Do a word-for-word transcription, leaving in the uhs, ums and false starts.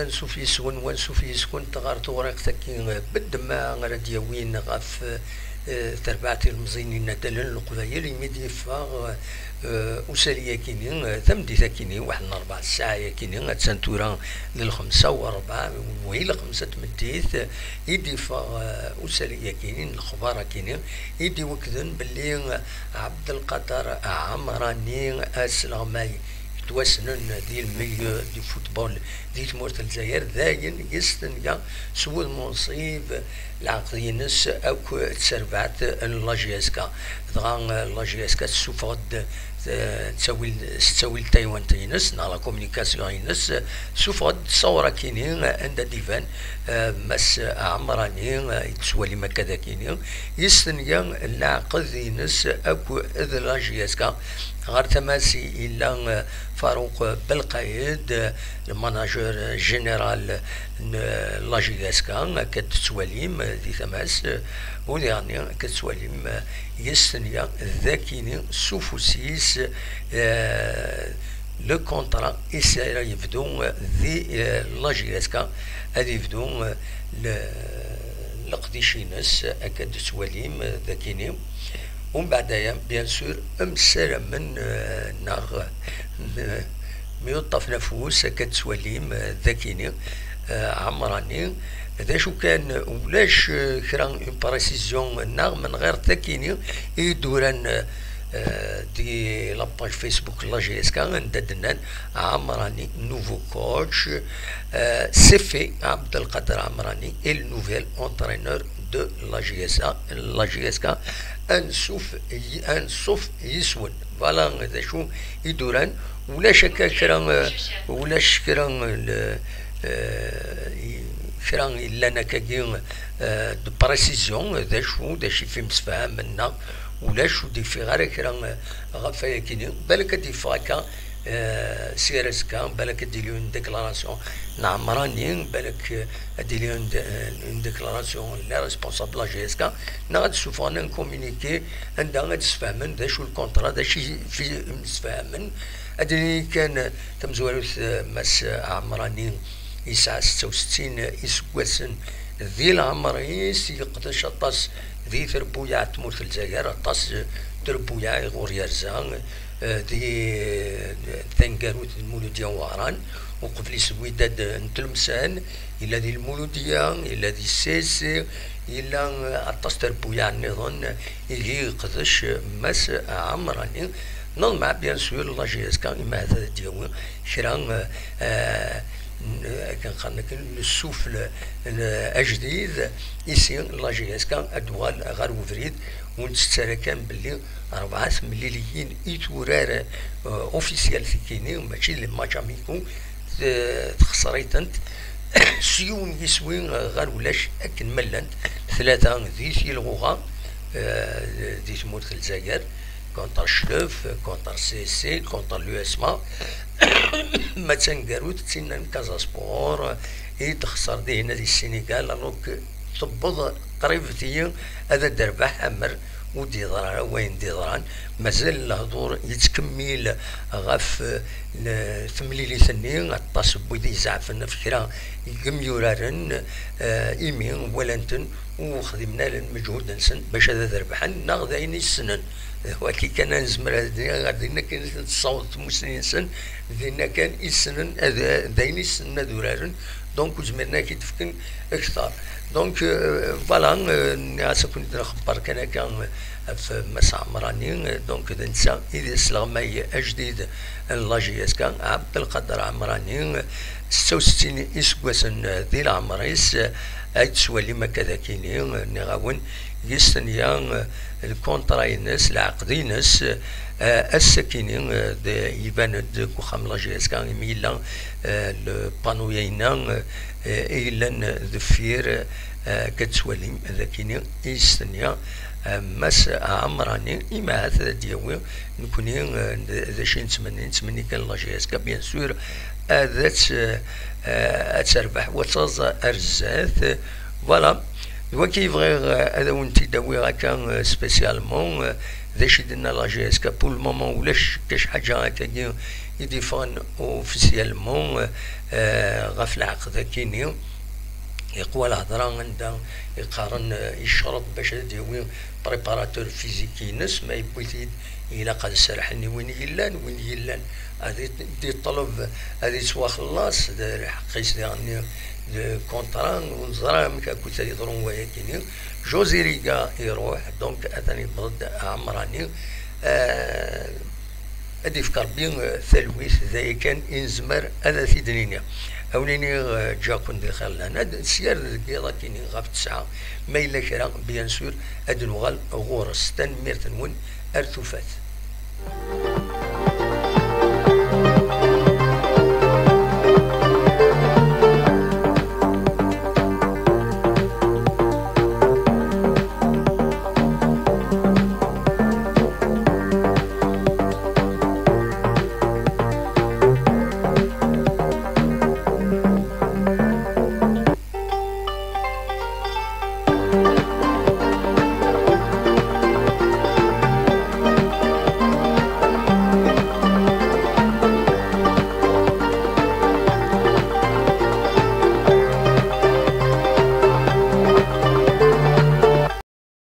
Ansuf yes-wen, wansuf yes-kent ɣer tewriqt-agi, eh, beddem ara d-yawin ɣef, eh, terbaɛt ilemẓiyen n yinaddalen n Leqbayel, imi d-yeffeɣ, eh, usali-agi-ni, eh, tameddit-agi-ni, waḥed n rebɛa ssaɛa-agi-ni, attan tura d lxemsa u rebɛa, wagi lxemsa n tmeddit, eh, i d-yeffeɣ, eh, usali-agi-ni, n lexbar-agi-ni, i d-iwekkden belli, eh, Ɛebdelqader Ɛemrani, asleɣmay yettwassnen di le milieu du football di tmurt n Lezzayer, dayen yestenga s wudem unṣib leɛqed-ines akk d terbaɛt n la J S K. Dɣa, eh, la J S K tessufeɣ-d, eh, ttawil, s ttawil taywant-ines neɣ la communication-ines, eh, tessufeɣ-d ssawra-kini, eh, anda d-iban, eh, Mass Ɛemrani, eh, i d-tettwalim akka dagini, yestenga leɛqed-ines akk d la J S K. Ɣer tama-s yella, eh, Farouk Belqayed, eh, le manager général n la J S K, akka d-tettwalim, eh, di tama-s, eh, u diɣenni akka d-tettwalim, eh, yestenga dakini s ufus-is, eh, le contrat is ara yebdu, eh, di, eh, la J S K, ad yebdu, eh, le-, leqdic-ines, akka d-tettwalim, eh, dakini. Umbeɛd aya, bien sûr, msaramen, eh, neɣ, eh, myuṭṭafen afus, akka d-tettwalim, eh, dakini, eh, Ɛemrani. D acu kan, ulac, eh, kra une précision neɣ menɣir takini i d-uran, eh, di la page Facebook n la J S K, anda d-nnan Ɛemrani, nouveau coach, eh, c'est fait, Abdelkader Amrani est le nouvel entraîneur de la J S A, la J S K, ansuf, ansuf yes-wen. Voilà d acu i d-uran. Ulac akka kra, eh, ulac kra, eh, le-, eh, i-, kra yellan akkagi, eh, de précision, d acu, d acu i f-imsefhamen neɣ ulac, ur d-ifiɣ ara kra, eh, ɣef ayagi-ni. Balak ad d-yeffeɣ akka, eh, si ar azekka, balak ad d-yili une déclaration n Ɛemrani, balak, eh, ad d-yili une dé-, une déclaration n les responsables de la J S K, neɣ ad d-ssufɣen un communiqué anda ad d-sfehmen d acu le contrat, d acu i f-, msefhamen. Ad d-nini kan, eh, tamezwarut, eh, Mass Ɛemrani yesɛa setta u settin iseggasen di leɛmer-is, yeqdec aṭas di trebbuyaɛ n tmurt n Lezzayer, aṭas, eh, trebbuyaɛ i ɣur yerza, eh, di, eh, taneggarut d Lmuludya n Wehran, uqbel-is Lwidad n Tlemsan, yella di Lmuludya, yella di Sese, yella, eh, aṭas trebbuyaɛ nniḍen, ihi yeqdec, eh, Mass Ɛemrani. Neḍmeɛ, bien sûr, la J S K, imi ahat ad d-yawi kra, eh, eh, n-, akken qqaren akken, le souffle, eh, ajdid, ici la J S K ad d-tuɣal ɣer ubrid, ur nettett ara kan belli rebɛa temliliyin i turar, eh, officiel tikini, mačči les matchs amicaux, t-, texṣer-itent s yiwen yiswi, eh, ɣer ulac akken ma llant tlata di tilɣuɣa, eh, di tmurt n Lezzayer, contre Cclef, contre C S C, contre l'U S M A. Ma d taneggarut d tinna n Casa Sport, i d-texṣer dihin di Ssinigal, alors que tewweḍ qrib tiyi ad d-terbeḥ, amer ur d-yeḍra ara wayen d-yeḍran. Mazal lehdur yettkemmil ɣef, eh, temlilit-nni, aṭas n wid izeɛfen ɣef kra n yimyuraren, eh, imi walan-ten ur xdimen ara lmeǧhud-nsen bac ad, ad rebḥen, neɣ d ayen i ssnen. Wagi kan ad nezmer ad d-nini, ɣer dinna kan i ten-tessaweḍ tmussni-nsen, dinna kan i ssnen ad, d ayen i ssnen ad uraren, donc ur zmiren ad k-id-fken kter. Donc, euh, voilà, euh, nniɣ-as ad ken-id-nxebber kan akka, euh, ɣef Mass Ɛemrani, euh, donc d netta i d asleɣmay ajdid n la J S K, Ɛebdelqader Ɛemrani, euh, setta u settin iseggasen, euh, di leɛmer-is, euh, ay d-tettwalim akka d akini, euh, nniɣ-awen, yestenya, euh, lkuntra-ines, lɛeqd-ines, euh, ass-akini, euh, d-, iban-d deg uxxam n la J S K, imi yella, euh, le panneau-ya-inna, euh, i yellan deffir, euh, akka d-tettwalim, d akini i yestenya, euh, Mass Ɛemrani, imi ahat ad d-yawi nekni, euh, d, d acu i nettmenni, nettmenni kan la J S K, bien sûr, ad tt-, euh, ad terbeḥ, wa ad taẓ ar zdat, voilà. D wagi i bɣiɣ, euh, ad awen-t-id-awiɣ akka, euh, spécialement, euh, D acu i d-tenna la G S K? Pour le moment ulac kac ḥaǧa akkagi i d-iffɣen officiellement, eh, ɣef lɛeqd akini. Yeqwa lehḍra anda iqqaren, eh, yecreḍ bac ad d-yawi préparateur physique-ines, ma yewwi-t-id ilaq ad serrḥen i win yellan, win yellan ad it-, d-iṭleb ad yettwaxellas, d lḥeqq-is diɣenni, d contrat, ur neẓra amek akkit ad yeḍru wayagini. José Riga iruḥ, donc atan yewweḍ-d Ɛemrani. Eh, ad yefk Rebbi, eh, talwit, d aya kan i nezmer ad t-id-nini. Awen-iniɣ, eh, ǧǧiɣ-ken di xir lehna, ad syar deg yiḍ akini ɣef ttesɛa, ma yella kra, bien sûr, ad nuɣal ɣur-s. Tanemmirt-nwen, ar tufat.